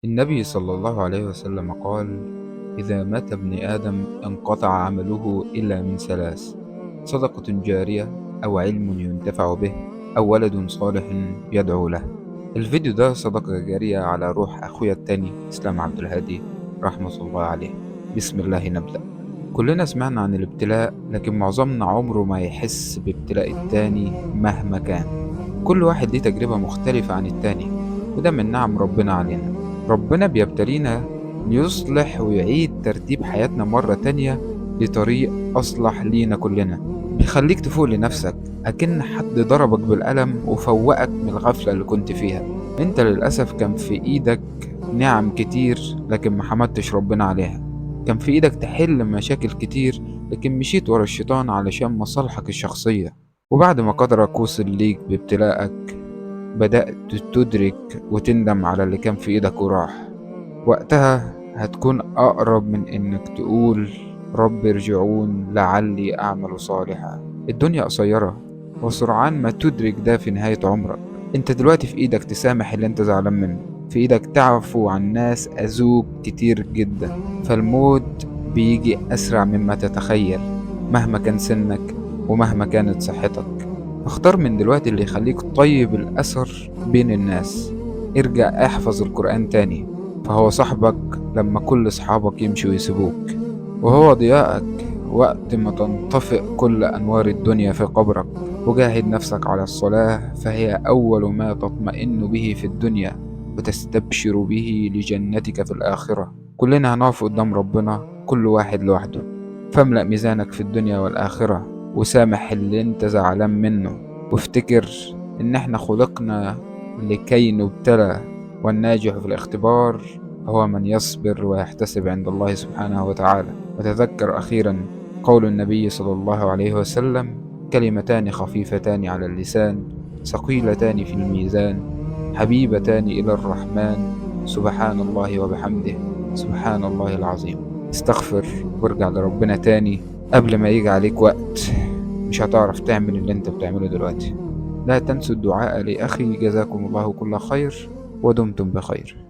النبي صلى الله عليه وسلم قال: إذا مات ابن آدم انقطع عمله إلا من ثلاث: صدقة جارية، أو علم ينتفع به، أو ولد صالح يدعو له. الفيديو ده صدقة جارية على روح أخويا التاني إسلام عبد الهادي رحمة الله عليه. بسم الله نبدأ. كلنا سمعنا عن الابتلاء، لكن معظمنا عمره ما يحس بابتلاء التاني مهما كان. كل واحد ليه تجربة مختلفة عن التاني، وده من نعم ربنا علينا. ربنا بيبتلينا ليصلح ويعيد ترتيب حياتنا مرة تانية لطريق أصلح لينا كلنا. بيخليك تفوق لنفسك، أكن حد ضربك بالقلم وفوقك من الغفلة اللي كنت فيها. انت للأسف كان في ايدك نعم كتير، لكن ما حمدتش ربنا عليها. كان في ايدك تحل مشاكل كتير، لكن مشيت ورا الشيطان علشان مصالحك الشخصية. وبعد ما قدرك وصل ليك بابتلائك، بدأت تدرك وتندم على اللي كان في ايدك وراح. وقتها هتكون أقرب من إنك تقول رب ارجعون لعلي أعمل صالحا. الدنيا قصيرة، وسرعان ما تدرك ده في نهاية عمرك. انت دلوقتي في ايدك تسامح اللي انت زعلان منه، في ايدك تعفو عن ناس أذوك كتير جدا. فالموت بيجي أسرع مما تتخيل، مهما كان سنك ومهما كانت صحتك. اختار من دلوقتي اللي يخليك طيب الأثر بين الناس. ارجع احفظ القرآن تاني، فهو صاحبك لما كل أصحابك يمشوا ويسيبوك، وهو ضياءك وقت ما تنطفئ كل أنوار الدنيا في قبرك. وجاهد نفسك على الصلاة، فهي أول ما تطمئن به في الدنيا وتستبشر به لجنتك في الآخرة. كلنا هنقف قدام ربنا، كل واحد لوحده. فاملأ ميزانك في الدنيا والآخرة، وسامح اللي انت زعلان منه، وافتكر ان احنا خلقنا لكي نبتلى، والناجح في الاختبار هو من يصبر ويحتسب عند الله سبحانه وتعالى. وتذكر أخيرا قول النبي صلى الله عليه وسلم: كلمتان خفيفتان على اللسان، ثقيلتان في الميزان، حبيبتان إلى الرحمن، سبحان الله وبحمده، سبحان الله العظيم. استغفر وارجع لربنا تاني قبل ما يجي عليك وقت مش هتعرف تعمل اللي انت بتعمله دلوقتي. لا تنسوا الدعاء لأخي، جزاكم الله كل خير ودمتم بخير.